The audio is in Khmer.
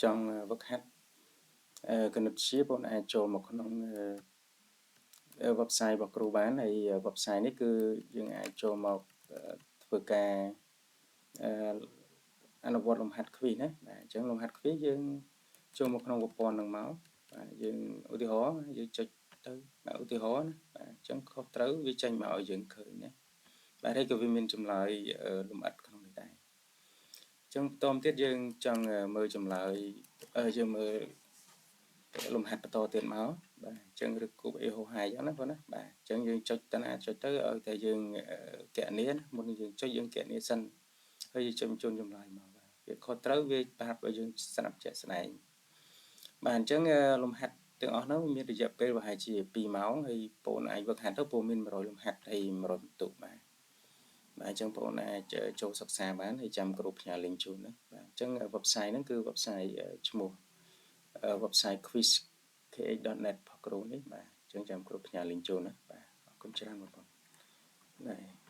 ចង់វឹកហាត់គណិតវិទ្យាបងអាចចូលមកក្នុង website របស់គ្រូបានហើយ website នេះគឺយើងអាចចូលមកធ្វើការអនុវត្តលំហាត់ quiz ណាបាទអញ្ចឹងលំហាត់ quiz យើងចូលមកក្នុងប្រព័ន្ធនឹងមកបាទយើងឧទាហរណ៍យើងចុចទៅបាទឧទាហរណ៍ណាបាទអញ្ចឹងខុសត្រូវវាចេញមកឲ្យយើងឃើញណាបាទហើយក៏វាមានចម្លើយលម្អិតក្នុងនេះដែរអញ្ចឹងបន្តទៀតយើងចង់មើលចម្លើយយើងមើលលំហាត់បន្តទៀតមកបាទអញ្ចឹងឬគូបអីហោហាយអញ្ចឹងណាបងណាបាទអញ្ចឹងយើងចុចតាណាចុចទៅឲ្យតែយើងកណនាមុននឹងយើងចុចយើងកណនាសិនហើយយើងចុចបញ្ជូនចម្លើយមកបាទវាខុសត្រូវវាប្រាប់ឲ្យយើងស្រាប់ជាក់ស្ដែងបាទអញ្ចឹងលំហាត់ទាំងអស់ហ្នឹងមានរយៈពេលប្រហែលជា2ម៉ោងហើយបងអាចវឹកហាត់ទៅពូមាន100លំហាត់ហើយ100បន្ទុកបាទបាទអញ្ចឹងបងអាចចូលសិក្សាបានហើយចាំគ្រូផ្ញើ link ជូនណាបាទអញ្ចឹង website ហ្នឹងគឺ website ឈ្មោះ website quiz kh.net របស់គ្រូនេះបាទអញ្ចឹងចាំគ្រូផ្ញើ link ជូនណាបាទអរគុណច្រើនបងប្អូនណែ។